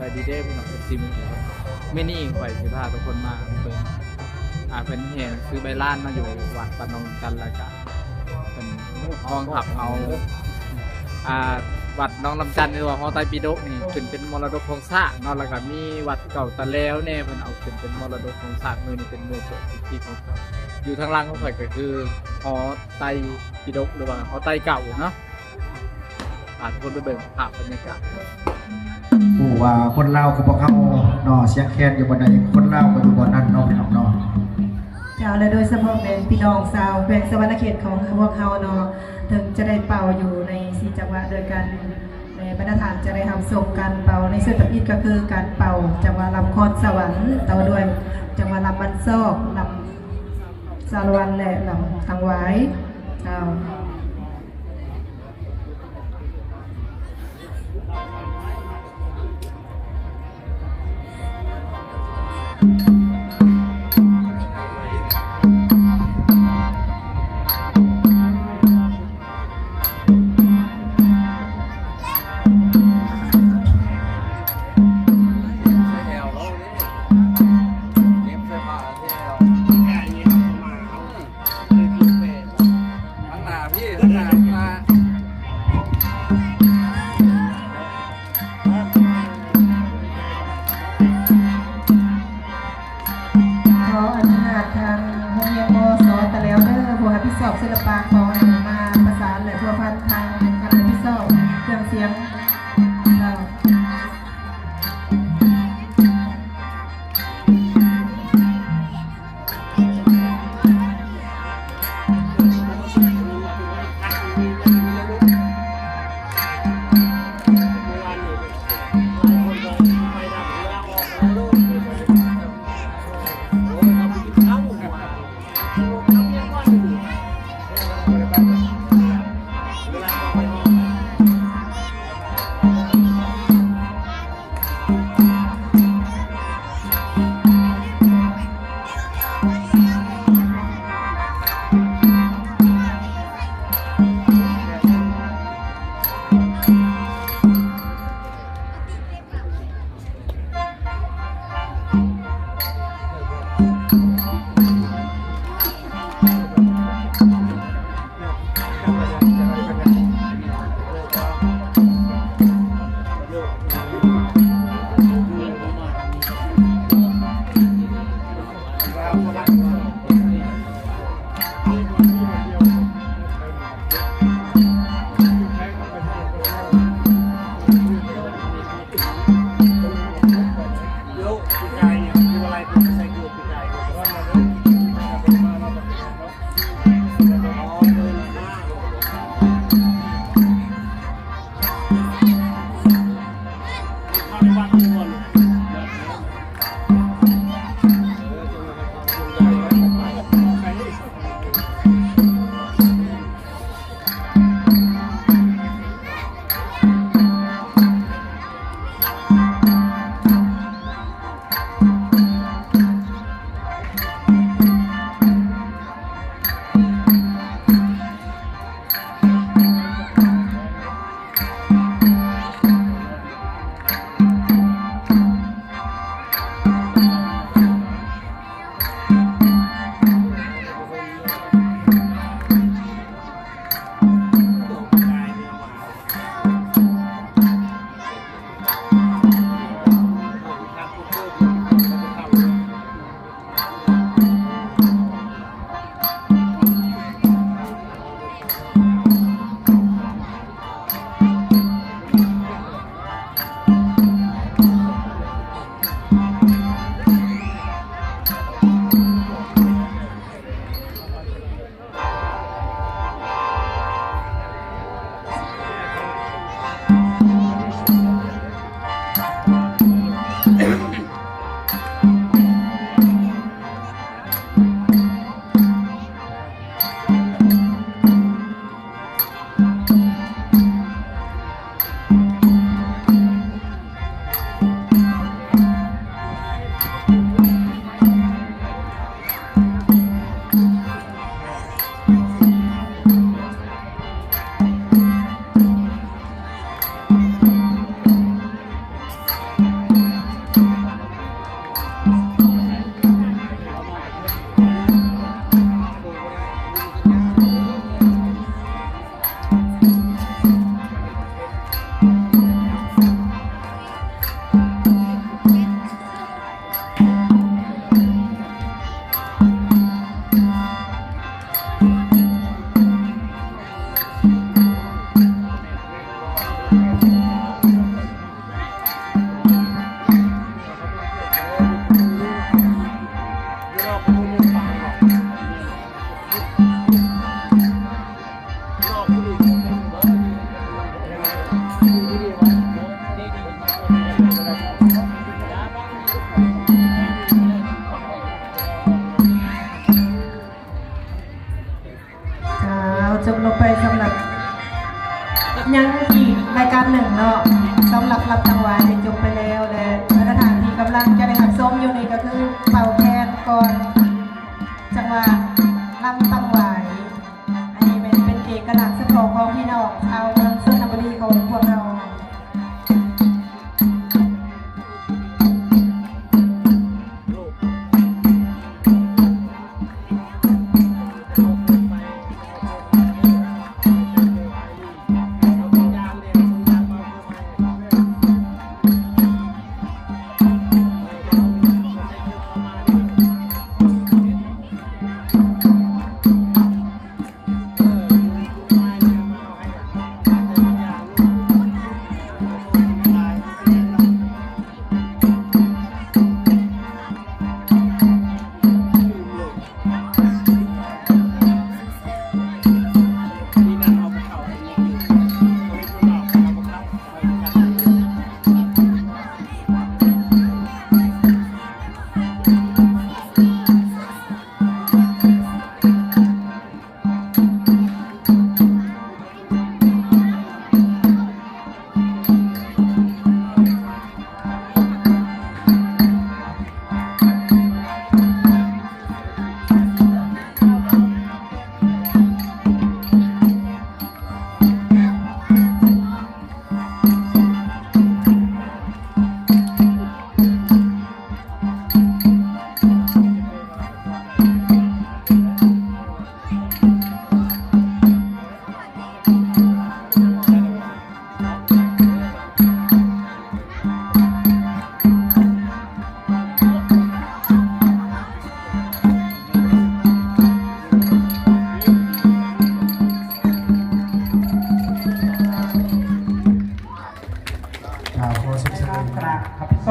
ສະບາຍດີເດີພີ່ນ້ອງ ເອັຟຊີ ມື້ນີ້ຂ້ອຍຊິພາທຸກຄົນມາເບິ່ງ ອ່າ ເພິ່ນແຫ່ໜັງສືໃບລານມາຢູ່ວັດ ວັດໜອງຈັນ ແລ້ວກະເພິ່ນຮອງຮັບເອົາ ອ່າ ວັດໜອງລຳຈັນ ຫຼືວ່າຫໍໄຕປິດົກນີ້ຂຶ້ນເປັນມໍລະດົກຂອງຊາດເນາະ ແລ້ວກະມີວັດເກົ່າຕາແລວແດ່ ເພິ່ນເອົາຂຶ້ນເປັນມໍລະດົກຂອງຊາດ ມື້ນີ້ເປັນມື້ເປີດພິທີຂອງເຂົາ. ຢູ່ທາງຫຼັງຂອງຂ້ອຍກະຄືຫໍໄຕປິດົກ ຫຼືວ່າຫໍໄຕເກົ່າເນາະ. ພາທຸກຄົນໄປເບິ່ງພາບບັນຍາກາດ ຮູ້ວ່າຄົນລາວຄືພວກເຮົາເນາະ ສຽງແຄນຢູ່ບ່ອນໃດ ຄົນລາວກໍຢູ່ບ່ອນນັ້ນເນາະ ພີ່ນ້ອງເນາະ. ເຈົ້າ ແລະ ໂດຍສະເພາະແມ່ນພີ່ນ້ອງຊາວແຂວງສະຫວັນນະເຂດຂອງພວກເຮົາເນາະ ເຖິງຈະໄດ້ເປົ່າຢູ່ໃນສີ່ຈັງຫວະດ້ວຍກັນ ແລະ ບັນດາທ່ານຈະໄດ້ຮັບຊົມການເປົ່າໃນເຊີດທຳອິດ ກໍຄືການເປົ່າຈັງຫວະລຳຄອນສະຫວັນ ຕໍ່ດ້ວຍຈັງຫວະລຳບັນຊອກ ລຳສາລະວັນ ແລະ ລຳທາງຫວາຍ. ເຈົ້າ.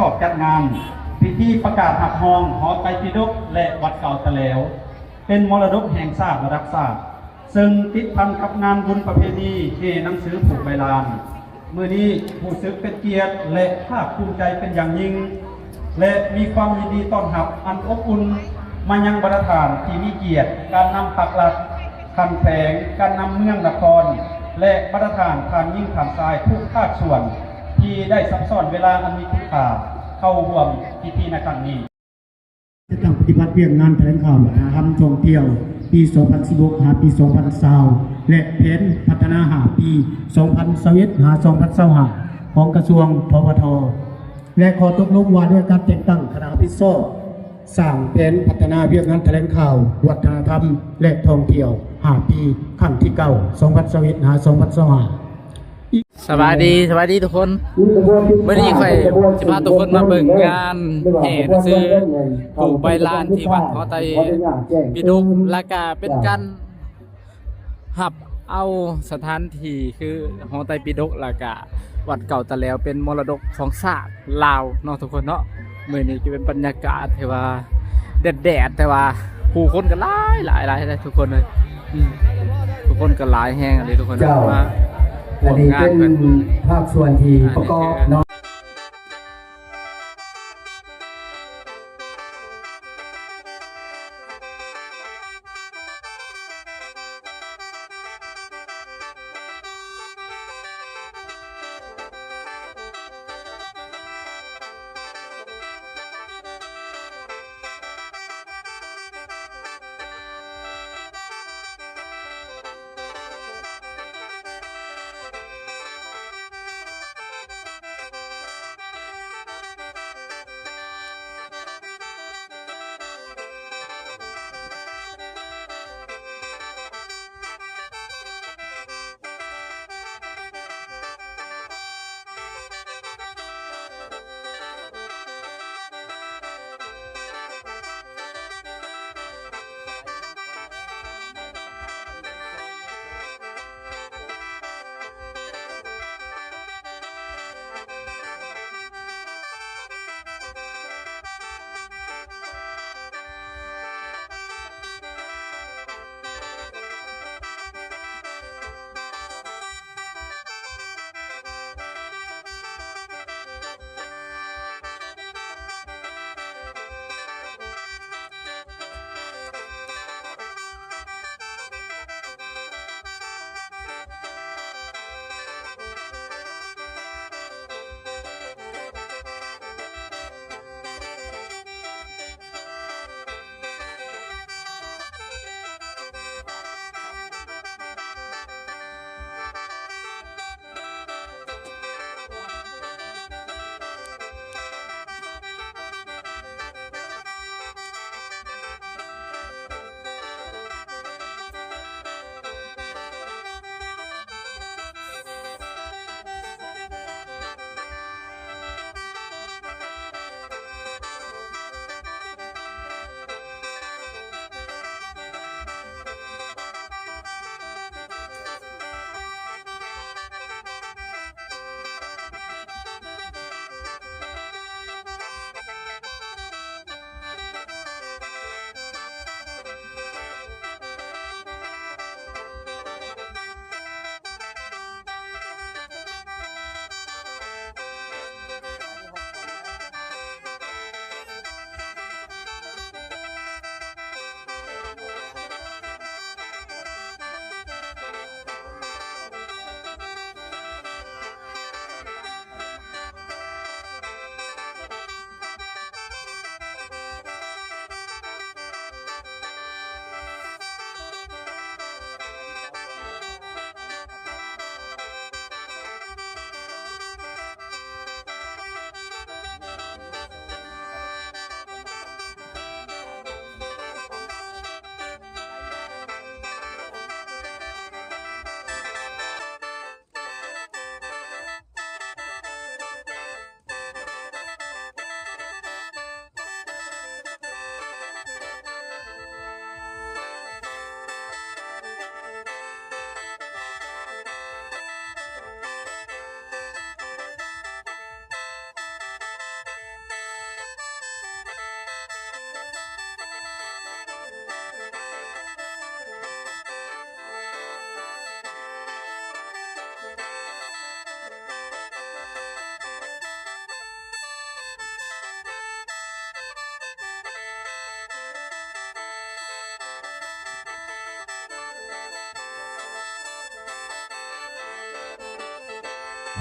ອບຈັດງານພິທີປະກາດຮັບຮອງຫໍໄຕປິດົກ ແລະ ວັດເກົ່າຕະແຫຼວ ເປັນມໍລະດົກແຫ່ງຊາດລະດັບຊາດ, ເຊິ່ງຕິດພັນກັບງານບຸນປະເພນີແຫ່ໜັງສືຜູກໃບລານ. ມື້ນີ້ຮູ້ສຶກເປັນກຽດ ແລະ ພາກພູມໃຈເປັນຢ່າງຍິ່ງ ແລະ ມີຄວາມຍິນດີຕ້ອນຮັບອັນອົບອຸ່ນມາຍັງບັນດາທ່ານທີ່ມີກຽດ, ການນຳພັກລັດຂັ້ນແຂວງ, ການນຳເມືອງນະຄອນ ແລະ ບັນດາທ່ານ, ທ່ານຍິງ, ທ່ານຊາຍ ທຸກພາກສ່ວນທີ່ໄດ້ສັບຊ້ອນເວລາອັນມີຄຸນຄ່າເຂົ້າຮ່ວມພິທີໃນຄັ້ງນີ້. ຈັດຕັ້ງປະຕິບັດວຽກງານຖະແຫຼງຂ່າວວັດທະນະທຳທ່ອງທ່ຽວປີສອງພັນສິບຫົກຫາປີສອງພັນຊາວ ແລະ ແຜນພັດທະນາຫ້າປີ ສອງພັນຊາວເອັດຫາສອງພັນຊາວຫ້າ ຂອງກະຊວງ ທປທ ແລະ ຂໍ້ຕົກລົງວ່າດ້ວຍການແຕ່ງຕັ້ງຄະນະຮັບຜິດຊອບສ້າງແຜນພັດທະນາວຽກງານຖະແຫຼງຂ່າວ ວັດທະນະທຳ ແລະ ທ່ອງທ່ຽວຫ້າປີ ຄັ້ງທີເກົ້າ ສອງພັນຊາວເອັດຫາສອງພັນຊາວຫ້າ. ສະບາຍດີ ສະບາຍດີທຸກຄົນ. ມື້ນີ້ຂ້ອຍຊິພາທຸກຄົນມາເບິ່ງງານແຫ່ໜັງສືຜູກໃບລານທີ່ວັດຫໍໄຕປິດົກ ແລະກະເປັນການຮັບເອົາສະຖານທີ່ຄືຫໍໄຕປິດົກ ແລະກະວັດເກົ່າຕະແຫຼວ ເປັນມໍລະດົກຂອງຊາດລາວເນາະທຸກຄົນເນາະ. ມື້ນີ້ຈະເປັນບັນຍາກາດທີ່ວ່າແດດໆ ແຕ່ວ່າຜູ້ຄົນກໍຫຼາຍໆ ຫຼາຍໆ ເດ້ທຸກຄົນເອີຍ. ອືມ ຜູ້ຄົນກໍຫຼາຍແຮງເດ້ທຸກຄົນ ເຈົ້າ ມາຮ່ວມງານເພິ່ນ. ອັນນີ້ເປັນພາກສ່ວນທີ່ປະກອບເນາະ.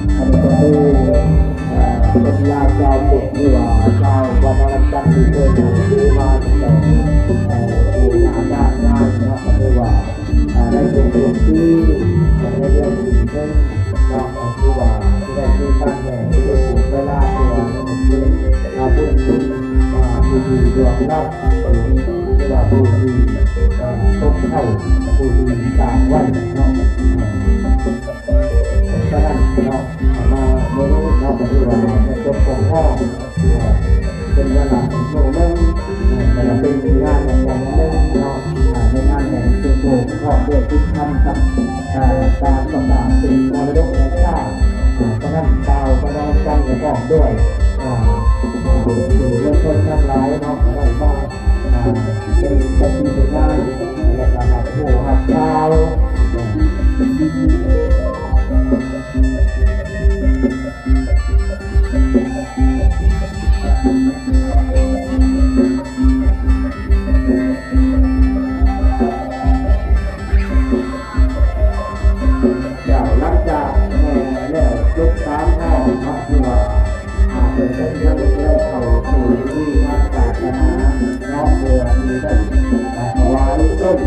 ອັນນີ້ກໍຄື ເອີ ຄົນລາວຊາວພຸດ ຫຼືວ່າຊາວບ້ານນາລຳຈັນ ທີ່ເຄີຍນັບຖືມາຕັ້ງແຕ່ ເອີ ປູ່ຍ່າຕາຍາຍເນາະ ກໍຖືວ່າ ເອີ ໃນຊ່ວງ ຊ່ວງປີ ໃນເດືອນທີ່ເຖິງເນາະ ກໍຄືວ່າຊິໄດ້ມີການແຫ່ໄປປູກໄປລາ ເພື່ອໃຫ້ເປັນບຸນ ເອີ ບຸນ ເອີ ຜູ້ທີ່ລ່ວງລັບ ຫຼືວ່າຜູ້ທີ່ ເອີ ຕົກເຊົາ ຜູ້ທີ່ຈາກໄວເນາະ. ສະນັ້ນເນາະ ມາມື້ນີ້ເນາະ ກໍຖືວ່າມາຈົບຂອງເຮົາ ເປັນວາລະມື້ໜຶ່ງ ແລະ ກໍເປັນງານຂອງມື້ໜຶ່ງເນາະ ໃນງານແຫ່ງເປັນໂພ ພ້ອມດ້ວຍຕິດພັນກັບ ການປະກາດເປັນມໍລະດົກແຫ່ງຊາດ. ສະນັ້ນ ຊາວບ້ານນາລຳຈັນ ກໍພ້ອມດ້ວຍ ເອີ ສື່ມວນຊົນທັງຫຼາຍເນາະ ກໍໄດ້ມາ ເປັນສະຂີເປັນງານ ແລະ ກໍຮັບຮູ້ຮັບຂ່າວ. ເຈົ້າ ຫຼັງຈາກແຫ່ແລ້ວ ຈົບສາມຮອບເນາະ ຖືວ່າ ອ່າ ເພິ່ນກໍຍັງໄດ້ເຂົ້າສູ່ພິທີທາງສາສະໜາເນາະ ເພື່ອທີ່ໄດ້ ອ່າ ຖວາຍຕົ້ນ ເ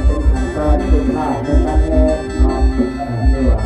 ປັນຂັ້ນຕອນສຸດທ້າຍໃນການແຫ່ເນາະ ເອີ ຖືວ່າ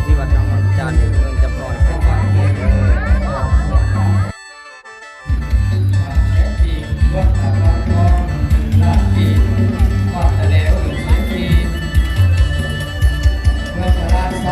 ທີ່ວັດໜອງນ້ຳຈານ ເມືອງຈຳພອນ ແຂວງສະຫວັນນະເຂດເດີ. ເມືອງສະລາໄຊ